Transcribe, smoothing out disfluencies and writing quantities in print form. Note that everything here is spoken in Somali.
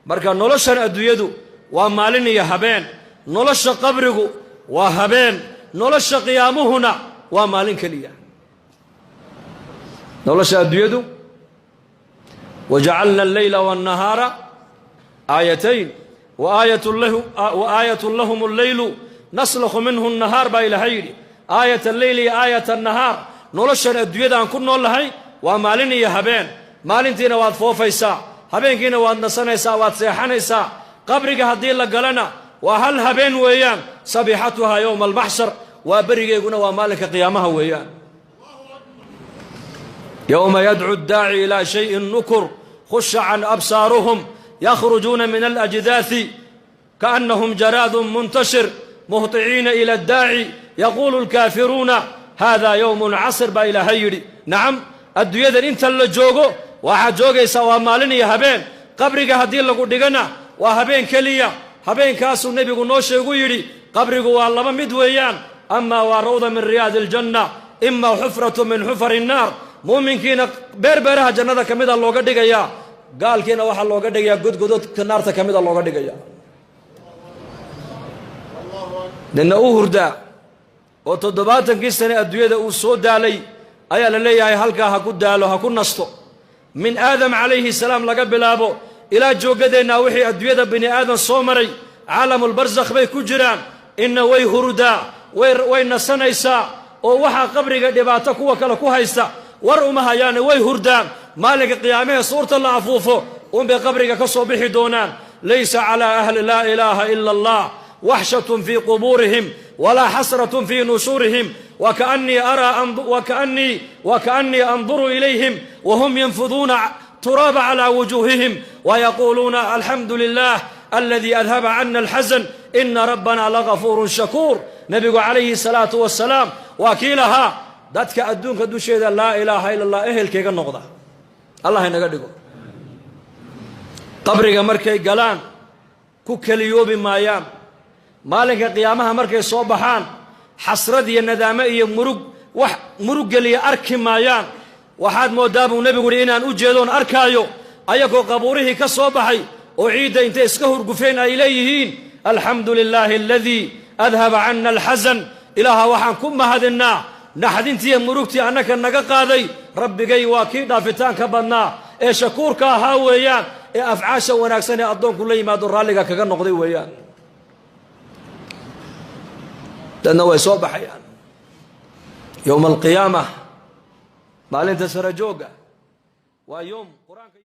Marka noloshan adduunyadu waa maalin iyo habeen, nolosha qabrigu waa habeen, nolosha qiyaamuhuna waa maalin keliya. Nolosha adduunyadu وجعلنا الليل والنهار آيتين وآية لهم الليل نسلخ منه النهار baa Ilaahay yidhi. آية الليل iyo آية النهار. Noloshan adduunyada aan ku nool lahay waa maalin iyo habeen. Maalintiina waad foofaysaa, habeenkiina waad nasanaysaa, waad seexanaysaa. Qabriga haddii la galana waa hal habeen weeyaan. صبيحتها يوم المحشر, waa berigeeguna waa maalinka qiyaamaha weeyaan. يوم يدعو الداعي إلى شيء نكر خش عن أبصارهم يخرجون من الأجداث كأنهم جراد منتشر مهطعين إلى الداعي يقول الكافرون هذا يوم عسر baa Ilaahay yidhi. Nacam, adduunyadan inta la joogo waxaad joogaysaa waa maalin iyo habeen. Qabriga haddii lagu dhigana waa habeen keliya. Habeenkaasuu nebigu noo sheegu yidhi, qabrigu waa laba mid weeyaan: أما waa روضة من رياض الجنة, إما حفرة من حفر النار. Muuminkiina beer beeraha jannada ka mida looga dhigayaa, gaalkiina waxaa looga dhigayaa godgododka naarta ka mida looga dhigaya. Nina u hurdaa oo 70kii sane adduunyada uu soo daalay ayaa la leeyahay halkaa ha ku daalo, ha ku nasto. Min Aadam calayhi salaam laga bilaabo ilaa jooggadeennaa wixii adduunyada bini aadam soo maray caalamulbarsakh bay ku jiraan. Inna way hurdaa, way nasanaysaa, oo waxaa qabriga dhibaato kuwa kale ku haysta war uma hayaane, way hurdaan. Maalinka qiyaamahee suurta la afuufo unbay qabriga ka soo bixi doonaan. ليس على أهل لا إله إلا الله وحشة في قبورهم ولا حسرة في نشورهم. وكأني أرى وكأني أنظر إليهم وهم ينفضون التراب على وجوههم ويقولون الحمد لله الذي أذهب عنا الحزن إن ربنا لغفور شكور. Nebigu calayhi salaatu wasalaam waa kii lahaa, dadka adduunka dusheeda laa ilaaha ila Allah ehelkayga noqda, Allah inaga dhigo, qabriga markay galaan ku keliyoobi maayaan. Maalinka qiyaamaha markay soo baxaan xasrad iyo nadaamo iyo murug, wax murug geliya arki maayaan. Waxaad mooddaa, buu nebigu uhi, inaan u jeedoon arkaayo ayagoo qabuurihii ka soo baxay oo ciidda intay iska hurgufeen ay leeyihiin: الحمد لله الذي أذهب عنا الحزن. Ilaaha waxaan ku mahadinnaa naxdintiiyo murugtii annaka naga qaaday. Rabbigay waa kii dhaafitaanka badnaa ee shakuurka ahaa weeyaan, ee afcaasha wanaagsan ee addoonku la yimaado raalliga kaga noqday weeyaan. Dadna way soo baxayaan yowma alqiyaama, maalinta sarajoogga, waa yowm qur-aanka.